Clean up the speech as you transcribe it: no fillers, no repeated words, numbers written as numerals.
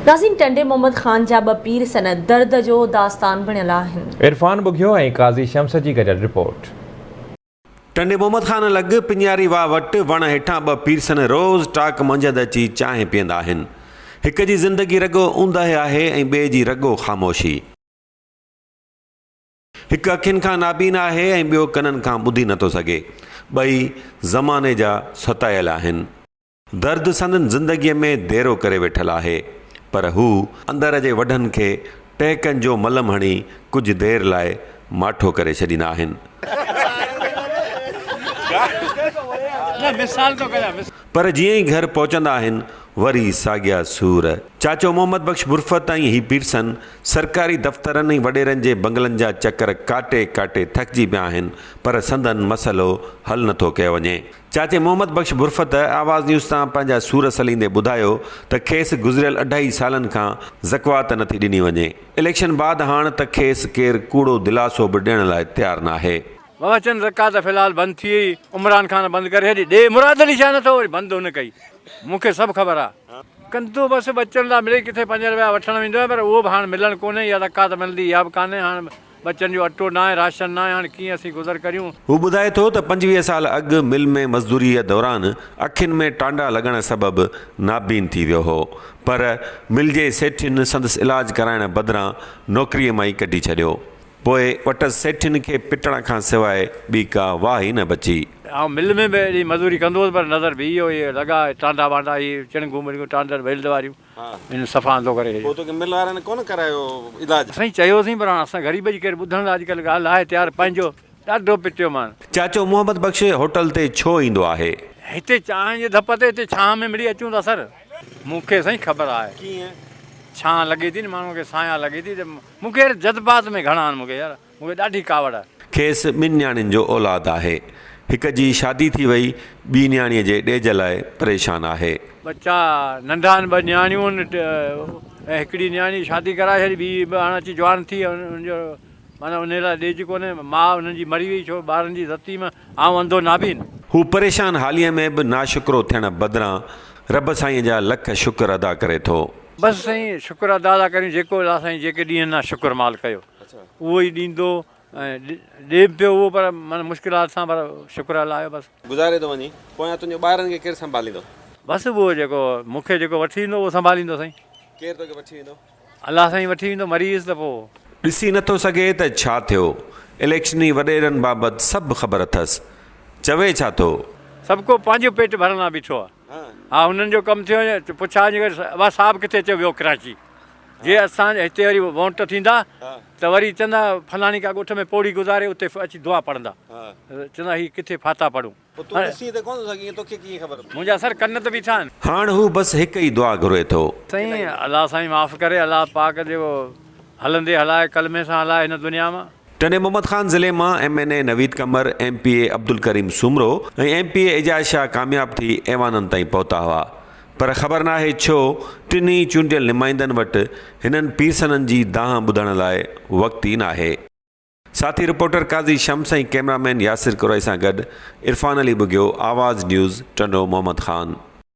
ناظرين ٽنڊي محمد خان جا ٻه پيرسن درد جو داستان بڻيل آهن. عرفان ٻگهيو ۽ قاضي شمس جي گڏيل رپورٽ. ٽنڊي محمد خان لڳ پڃاري واهه وٽ وڻ هيٺان ٻه پيرسن روز ٽاڪ منجهند اچي چانهه پيئندا آهن. هڪ جي زندگي رڳو اوندهه آهي ۽ ٻئي جي رڳو خاموشي. هڪ اکين کان نابين آهي ۽ ٻيو ڪنن کان ٻڌي نٿو سگهي. ٻئي زماني جا ستايل آهن. درد سندن زندگيء ۾ ديرو ڪري ويٺل آهي. پر هو اندر جي وڍن کي ٽهڪن جو ملم هڻي ڪجهه دير لاء ماٺو ڪري ڇڏيندا آهن. پر جيئن ئي گهر پهچندا آهن، وري ساڳيا سور. چاچو محمد بخش برفت ۽ هي پيرسن سرڪاري دفترن ۽ وڏيرن جي بنگلن جا چڪر ڪاٽي ڪاٽي ٿڪجي پيا آهن پر سندن مسئلو حل نٿو ڪيو وڃي. چاچي محمد بخش برفت آواز نيوز تان پنهنجا سور سليندي ٻڌايو ته کيس گذريل اڍائي سالن کان زڪوات نٿي ڏني وڃي. اليڪشن بعد هاڻ ته کيس ڪير ڪوڙو دلاسو به ڏيڻ لاء تيار ناهي. بابا چن زڪوات في الحال بند ٿي وئي عمران خان بند ڪري ڇڏي ڏي مراد علي شاهه نٿو وري بند هن ڪئي مون کي سڀ خبر آ. ڪندو بس ٻچن لاء مڙئي ڪٿي پنج رپيا وٺڻ ويندو آهيان پر اهو به هاڻ ملڻ ڪونهي يا زڪوات ملندي اها به ڪانهي هاڻ ٻچن جو اٽو ناهي راشن ناهي هاڻ ڪيئن اسين گذر ڪريون. هو ٻڌائي ٿو ته 25 سال اڳ مل ۾ مزدوريء دوران اکين ۾ ٽانڊا لڳڻ سبب نابين ٿي ويو هو پر مل جي سيٺين سندس علاج ڪرائڻ بدران نوڪريء مان ئي ڪڍي ڇڏيو. پوء وٽس سيٺين کي پٽڻ کان سواء ٻي ڪا واهه ئي نه بچي. آئون مل ۾ به ايڏي مزوري ڪندو هوس پر نظر به اهو ئي لڳا ٽانڊا وانڊا هي چڻنگون ٻڻنگون ٽانڊن ويلڊ واريون ان صفا انڌو ڪري ڇڏيو. پوء توکي مل وارن ڪونه ڪرايو علاج؟ سائين چيوسين پر هاڻ اسان غريب جي ڪير ٻڌڻ لاء اڄڪلهه ڳالهه آهي تيار پنهنجو ڏاڍو پٽيو مان. چاچو محمد بخش هوٽل تي ڇو ايندو آهي؟ هتي چانهه جي ڌپ تي هتي ڇانهه ۾ مڙئي اچون ٿا سر. مون کي سائين خبر آهي. ڪيئن؟ ڇانهه لڳي ٿي نه ماڻهوء کي سايا لڳي ٿي ته مون کي يار جذبات ۾ گهڻا آهن مون کي يار مون کي ڏاڍي ڪاوڙ آهي. کيس ٻن نياڻين جو اولاد آهي. هڪ جي شادي ٿي وئي، ٻي نياڻيء جي ڏيج لاء پريشان آهي. ٻچا ننڍا آهن، ٻه نياڻيون آهن ۽ هڪڙي نياڻي شادي ڪرائي ڇڏي، ٻي به هاڻ اچي جوان ٿي ان جو معنيٰ انهي لاء ڏيج ڪونهي، ماء انهن جي مري وئي ڇو ٻارن جي ستي ۾ آئون انڌو نابين. هو پريشان حاليء ۾ به ناشڪرو ٿيڻ بدران رب سائينء جا لک شڪر ادا ڪري ٿو. بس سائين شڪر ادا ٿا ڪريون جيڪو الله سائين جيڪي ڏينهن نا شڪر مال ڪيو اهو ئي ڏيندو ۽ ڏي به پيو اهو پر معنيٰ مشڪلات سان پر شڪر الله جو بس. گذاري ٿو وڃين پويان تنهنجو ٻارن کي ڪير سنڀاليندو. بس اهو جيڪو مون کي جيڪو وٺي ويندو اهو سنڀاليندو سائين. ڪير توکي وٺي ويندو. الله سائين وٺي ويندو مري ويس ته پوء. ڏسي نٿو سگهي ته ڇا ٿيو. اليڪشني وڏيرن بابت سڀ خبر اٿس. چوي ڇا ٿو. سڀ ڪو پنهنجو پيٽ ڀرڻ لاء بيٺو آ. ها هنن جو ڪم ٿيو وڃي پڇا وڃي ڪري ابا صاحب ڪٿي اچي ويو ڪراچي جي اسان هتي وري وونٽ ٿيندا ته وري چوندا فلاڻي ڪا ڳوٺ ۾ پوڙهي گذاري اتي اچي دعا پڙهندا چوندا هي ڪٿي ڦاٿا پڙهون. پوء تون ڏسين ته ڪونه ٿو سگهين توکي ڪيئن خبر. منهنجا سر ڪن ته بيٺا آهن. هاڻ هو بس هڪ ئي دعا گهري ٿو. سائين الله سائين معاف ڪري الله پاڪ جيڪو هلندي هلائي ڪلمي سان هلائي هن دنيا مان. ٽنڊي محمد خان ضلعي مان M N A Naveed Qamar, M P A Abdul Karim Soomro ۽ M P A Ijaz Shah ڪامياب ٿي ايوانن تائين پهتا هئا پر خبر ناهي ڇو ٽنهي چونڊيل نمائندن وٽ هنن پيرسنن جي دانهن ٻڌڻ لاء وقت ئي ناهي. ساٿي رپورٽر قاضي شمس ۽ ڪئميرا مين ياسر ڪورائي سان گڏ عرفان علي ٻگهيو، آواز نيوز، ٽنڊو محمد خان.